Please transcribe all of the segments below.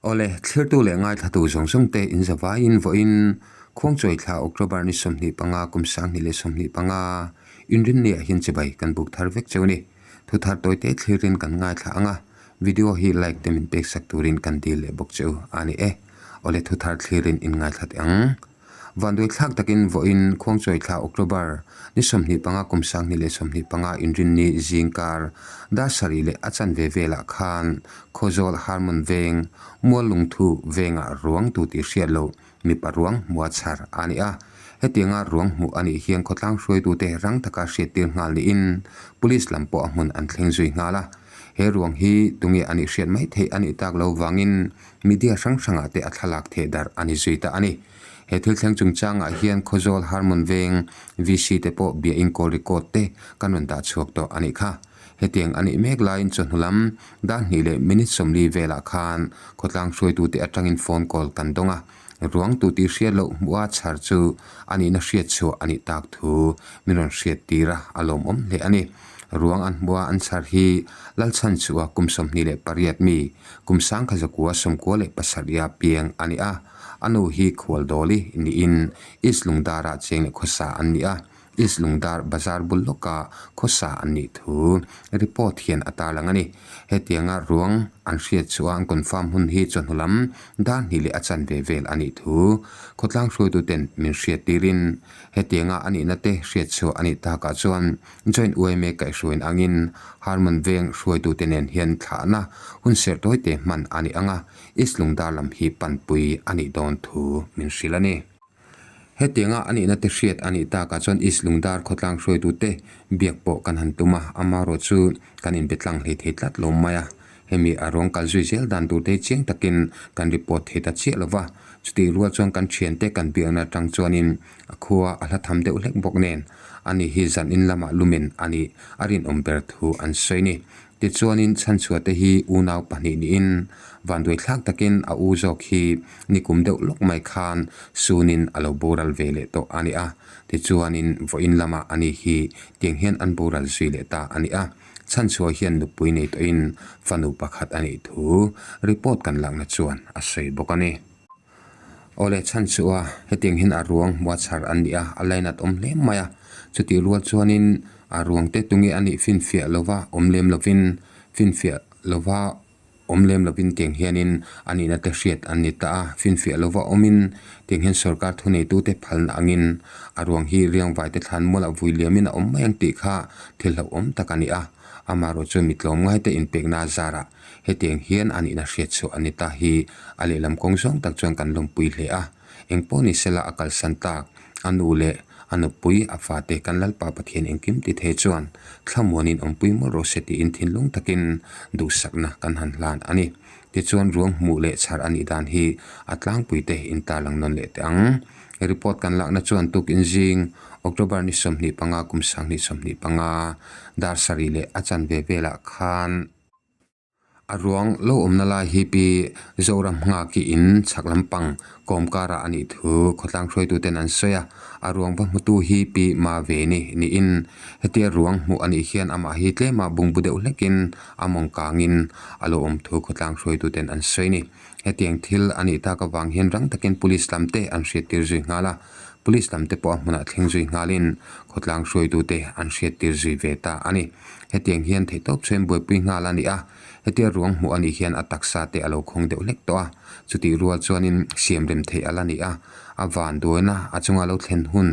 Awle, thlirtu leh ngaithlatu zawng zawng te in zavaiin vawiin Khuangchawi thla October ni 25 kum 2025 inrinni ah hian chibai kan buk thar vek cheu ni. Thu thar tawi te thlirin kan ngaithla ang a, video hi like te min pek sak turin kan dil leh bawk cheu a ni e. Awle thu thar thlirin in ngaithla teh ang. Vanduai thlak takin vawiin Khuangchawi thla October ni 25 kum 2025 inrinni zingkar dar sarih leh a chanve velah khan Khawzawl Harmon veng Mual Lungthu vengah ruang tu tih hriat loh mipa ruang hmua chhar a ni a. Hetianga ruang hmuh a nih hian khawtlang hruaitute rang taka hriattir nghal niin Police lam pawh a hmun an thleng zui nghal a. He ruang hi tunge a nih hriat mai theih a nih tak lo vangin Media hrang hrangah te a thlalak theh darh a ni zui ta a ni. He thil thleng chungchangah hian Khawzawl Harmon Veng VC te pawh bia in call record te kan rawn dah chhuak tawh a nih kha. Hetiang a nih mek laiin chawhnu lam dar hnih leh minute 40 velah khan khawtlang hruaitute atangin phone call kan dawng a, ruang tu tih hriat loh hmuha chhar chu a nihna hriat chhuah a nih tak thu min rawn hriat tir a, a lawmawm hle a ni. Ruang an hmuha an chhar hi Lalchhanchhuah kum 28 mi Kum 1997 a piang a ni a, a nu hi Khualdawli niin East Lungdara cheng leh khawsa an ni a, East Lungdar bazar bul lawka khawsa an nih thu report hian a tarlang a ni. Hetianga ruang an hriat chhuah an confirm hun hi chawhnu lam dar hnih leh a chanve vel a nih thu khawtlang hruaituten min hriat tirin hetianga a nihna te hriat chhuah a nih takah chuan Joint yma kaihhruain angin Harmon Veng hruaitute nen hian thlahna hun serh tawite hman a ni ang a, East Lungdar lam hi panpui a nih dawn thu min hrilh a ni. Hetianga a nihna te hriat a nih takah chuan East Lungdar khawtlang hruaitute biak pawh kan han tum a, amaherawh chu kan inbe tlang hlei thei tlat lo mai a. Hemi a ruang kal zui zel dan tur te hi chiang takin kan report thei ta chiah lo va, chutih rual chuan kan thiante kan biakna atang chuanin a khua a hla tham deuh hlek bawk nen ani hi zan in lamah lumen a nih a rinawm ber thu an sawi ni. Tichuanin chhanchhuah te hi unau pahnih niin vanduai thlak takin a u zawk hi nikum deuh lawk mai khan sunin a lo boral ve leh tawh a ni a, tichuanin vawiin lamah ani hi tiang hian an boral zui leh ta a ni a. Chhanchhuah hian nupui nei tawhin fanu pakhat a nih thu report kan lakna chuan a sawi bawk a ni. Awle Chhanchhuah hetiang hian a ruang hmuha chhar an ni a, a lainat awm hle mai a. Chutih rual chuanin a ruang te tunge a nih finfiah lova awm lem lovin finfiah lova Awm lem lovin tiang hianin a nihna te hriat an ni ta a, finfiah lova awmin tiang hian sorkar thuneitute phalna angin a ruang hi riangvaite thlan mualah vui liamin a awm mai ang tih kha thil hlauhawm tak a ni a. Amaherawh chu mi tlawmngaite inpekna a zarah hetiang hian a nihna hriat chhuah a ni ta hi a lehlam kawng zawng tak chuan kan lawmpui hle a. Engpawh ni sela a kalsan tak, a nu leh a nupui, a fate kan Lalpa Pathian engkim ti thei chuan thlamuanin awmpui mawlh rawh se tiin thinlung takin duhsakna kan han hlan a ni. Tichuan ruang hmuh leh chhar a nih dan hi a tlangpuite intarlang nawn leh teh ang. Report kan lakna chuan tukin zing October ni 25 kum 2025 dar sarih leh a chanve velah khan, A ruang lo awmna lai hi pi Zoram Nghaki in chhak lampang kawm karah a nih thu khawtlang hruaituten an sawi a, a ruang va hmutu hi pi Maveni niin hetia ruang hmuh a nih hian amah hi tlema bungbu deuh hlekin a mawng kangin a lo awm thu khawtlang hruaituten an sawi a ni. Hetiang thil a nih tak avang hian rang takin police lam te an hriattir zui nghal a, police lam te pawh a hmunah thleng zui nghalin khawtlang hruaitute an hriattir zui ve ta a ni. Hetiang hian theihtawp chhuain buaipui nghal a ni a, hetia ruang hmuh a nih hian a taksa te a lo khawng deuh hlek tawh a, chutih rual chuanin siam rem theih a la ni a, a van duaina a chunga lo thlen hun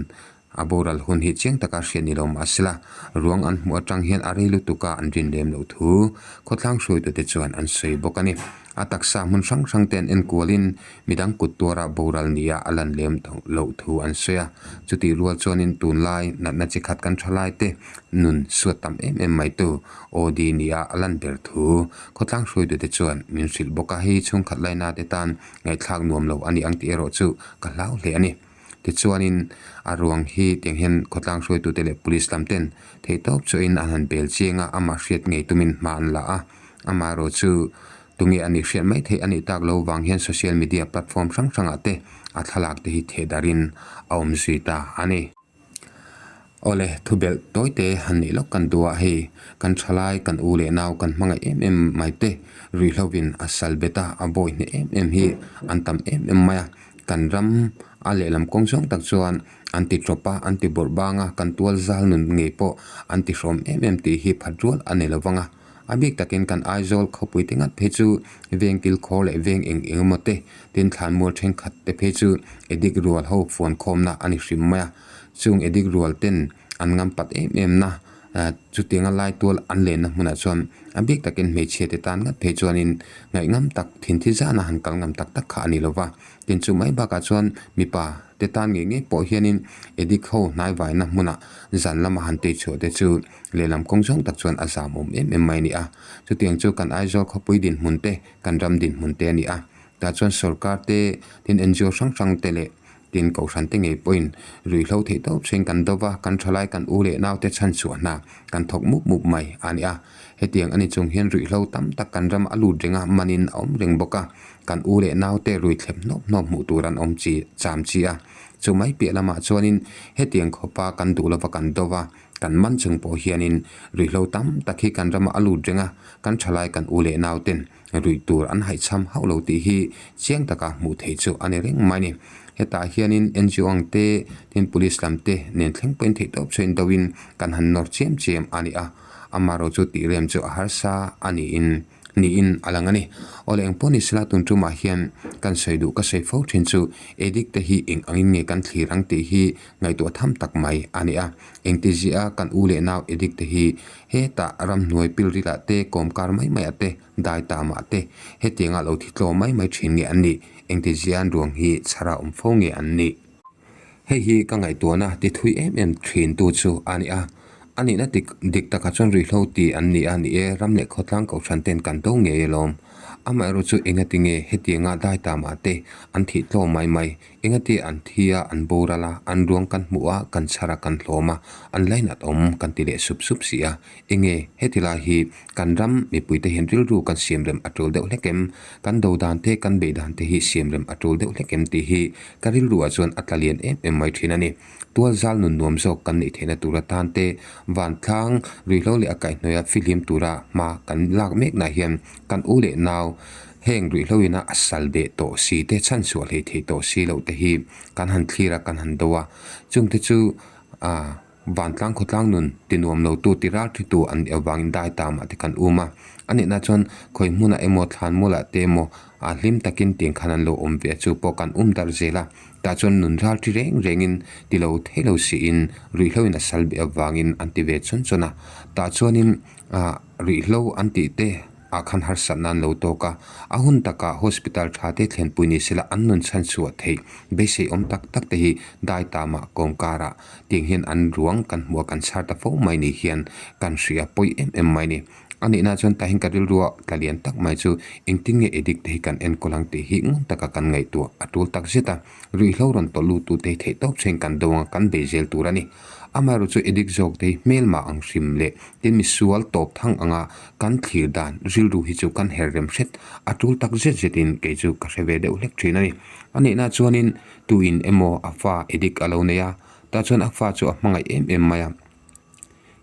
a boral hun hi chiang taka hriat ni lo mahsela ruang an hmuh atang hian a rei lutuk a an rin lem loh thu khawtlang hruaitute chuan an sawi bawk a ni. A taksa hmun hrang hrang te an enkualin midang kut tuara boral nia a lan lem loh thu an sawi a, chutih rual chuanin tunlai natna chi khat kan tha lai te nun suat tam em em mai tu OD nia a lan ber thu khawtlang hruaitute chuan min hrilh bawk a, hei chhungkhat laina te tan ngaihthlak nuam lo a ni ang tih erawh chu ka hlau hle a ni. Tichuanin a ruang hi tiang hian khawtlang hruaitute leh police lam ten theihtawp chuahin an han bel chiang a, amah hriat ngei tumin hma an la a, amaherawh chu tunge a nih hriat mai theih a nih tak lo vang hian social media platform hrang hrangah te a thlalak te hi theh darin a awm zui ta a ni. Awle, thubelh tawite han nih lawk kan duh a, hei kan thalai, kan u leh nau kan hmangaih em em mai te ruihhlovin a sal bet a, a bawi hneh em em hi an tam em em mai a, kan ram a lehlam kawng zawng tak chuan an ti tawp a, an ti bawrh bang a, kan tual zal nun ngei pawh an ti hrawm em em tih hi phat rual a ni lo vang a. A bik takin kan Aizawl khawpui te ngat phei chu veng kilkhawr leh veng eng eng emaw te, tin thlanmual thenkhat te phei chu edik rual ho fuan khawmna a ni hrim mai a. Chung edik rual ten an ngam pat em em na chutianga lai tual an lenna hmunah chuan a bik takin hmeichhia te tan ngat phei chuanin ngaihngam tak thinthi zana han kal ngam tak tak kha a ni lo va. Tin chu mai bakah chuan mipa te tan ngei ngei pawh hianin edik ho hnaivaina hmunah zan lama han tei chhuah te chu Lehlam kawng zawng tak chuan a zam awm em em mai a ni a. Chutiang chu kan Aizawl khawpui dinhmun te, kan ram dinhmun te a ni a. Tah chuan sorkar te, tin NGO hrang hrang te leh tin kohhran te ngei pawhin ruihhlo theih tawp thin kan do va, kan thalai kan u leh nau te chhanchhuah hna kan thawk mup mup mai a ni a. Hetiang a ni chung hian ruihhlo tam tak kan ram a lut reng a, manin a awm reng bawk a. Kan u leh nau te rui thlep hnawp hnawp hmuh tur an awm chi cham chi a. Chu mai piah lamah chuanin hetiang khawpa kan duh lova kan do va, Kan man chung pawh hianin ruihhlo tam tak hi kan ramah a lut reng a, kan thalai kan u leh nauten ruih tur an haihchham hauh lo tih hi chiang taka hmuh theih chu a ni reng mai a ni. Hetah hianin NGO ang te, tin police lam te nen thleng pawhin theih tawp chuan deuhin kan han nawr chiam chiam a ni a, amaherawh chu tih rem chu a harsa a niin niin a lang a ni. Awle eng pawh ni sela tun tumah hian kan sawi duh ka sawi fo thin chu addict te hi eng angin nge kan thlir ang tih hi ngaihtuah tham tak mai a ni a. Engtizia kan u leh nau addict te hi hetah ramhnuai pilrilah te kawmkar mai maiah te dai tamah te hetianga lo thi tlawm mai mai thin nge an nih? Engtizia an ruang hi chhara awm fo nge an nih? Hei hi ka ngaihtuahna ti thui em em thin tu chu a ni a. A nihna dik dik takah chuan ruihhlo ti an ni a, ni e, ram leh khawtlang kohhran ten kan do ngei alawm. Amaherawh chu engati nge hetianga dai ta mah te an thih tlawm mai mai, engati an thi a, an boral a, an ruang kan hmuh a, kan chhar a, kan hlawm a, an lainat awm kan ti leh sup sup si a. Enge heti lai hi kan ram mipuite hian rilru kan siam rem a tul deuh hlek em? Kan do dan te, kan beih dan te hi siam rem a tul deuh hlek em tih hi ka rilruah chuan a tla lian em em mai thin a ni. Tual zal nun nuam zawk kan neih theihna tur atan te, vantlang ruihhlo leh a kaihhnawih a fihlim tura hma kan lak meknah hian kan u leh nau heng ruihhlo ina a sal beh tawh si te, chhanchhuah hlei thei tawh si loh te hi kan han thlir a, kan han do a. Chungte chu ah. Vantlang khawtlang nun ti nuam lo tu ti ral thi tu an nih avangin dai ta mah te kan um a. A nihna chuan khawi hmunah emaw thlan mualah te emaw ah hlim takin tiang khan an lo awm ve a chu pawh kan um darh zel a. Tah chuan nun ral thi reng rengin ti lo thei lo siin ruihhlo in a sal beh avangin an ti ve chawn chawn a. Tah chuanin ah ruihhlo an tih te ah khan harsatna an lo tawk a, a hun takah hospital tha te thlenpui ni sela an nun chhan chhuah theih beisei awm tak tak te hi dai tamah kawngkarah tiang hian an ruang kan hmuh a kan chhar ta fo mai ni hian kan hria pawi em em mai ni. A nihna chuan tah hian ka rilrua tla lian tak mai chu engtin nge addict te hi kan enkawl ang tih hi ngun taka kan ngaihtuah a tul tak zet a, ruihhlo rawn tawlh lut tu te hi theih tawp chheng kan do ang a kan bei zel tur a ni. Amaherawhchu addict zawk te hi hmelmah ang hrim leh tin misual tawp thang anga kan thlir dan rilru hi chu kan her rem hret a tul tak zet zetin kei chu ka hre ve deuh hlek thin a ni. A nihna chuanin tuin emaw a fa addict a lo nei a, tah chuan a fa chu a hmangaih em em mai a.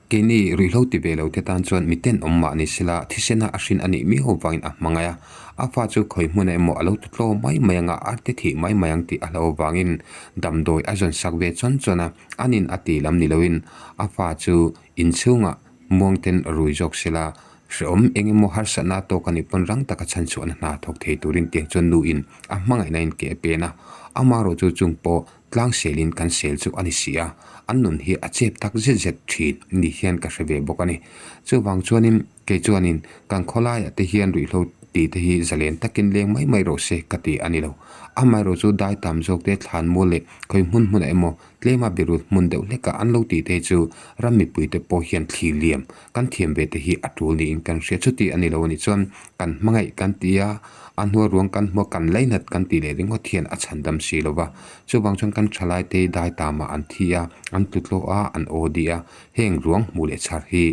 Keini ruihhlo ti ve lo te tan chuan miten awm mah ni sela thisena a hrin a nih miau avangin a hmangaih a, a fa chu khawi hmunah emaw a lo tu tlaw mai mai ang a, a te thih mai mai ang tih a hlauh avangin damdawi a zawn sak ve chawn chawn a, anin a ti lam ni loin a fa chu inchhungah muangten rui zawk sela hrehawm eng emaw harsatna a tawk a nih pawn rang taka chhanchhuahna hna thawk thei turin tiang chuan nuin a hmangaihna in ke a pen a, amaherawh chu chung pawh Tlang selin kan sel chu a ni si a, an nun hi a chep tak zet zet thin ni hian ka hre ve bawk a ni. Chuvang chuanin kei chuanin kan khawlaiah te hian ruihhlo tih te hi zalen takin leng mai mai rawh se ka ti a ni lo. Amaherawh chu dai tam zawk te thlan mual leh khawi hmun hmunah emaw tlema birut hmun deuh hlekah an lo tih te hi chu ram mipuite pawh hian thli liam kan thiam ve te hi a tul niin kan hria. Chuti a ni lo a nih chuan kan hmangaih kan ti a, A hnuai ruang kan hmuh a, kan lainat kan tih leh ringawt hian a chhan dam si lo va. Chuvang chuan kan thalai te hi dai tamah an thi a, an tlu tlawh a, an aw dih a. Heng ruang hmuh leh chhar hi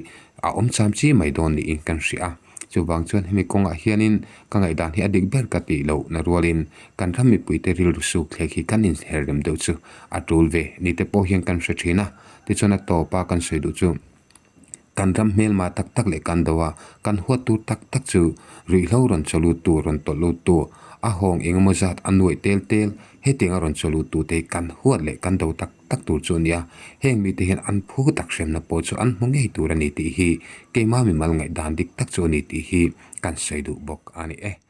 a awm cham chi mai dawn niin kan hria a. Chuvang chuan hemi kawngah hianin ka ngaihdan hi a dik ber ka tih loh na rualin kan ram mipuite rilru suk thlek hi kan inher rem deuh chu a tul ve ni te pawh hian kan hre thin a. Tichuan a tawpa kan sawi duh chu kan ram hmelma tak tak leh kan do a, kan huat tur tak tak chu ruihhlo rawn chaw lut tu, rawn tawlh lut tu, a hawng eng emaw zat a nuaih tel tel, hetianga rawn chaw lut tu te hi kan huat leh kan do tak tak tur chu a ni a. Heng mite hian an phu tak hremna pawh chu an hmu ngei tur a ni tih hi keimah mimal ngaihdan dik tak chu a ni tih hi kan sawi duh bawk a ni e.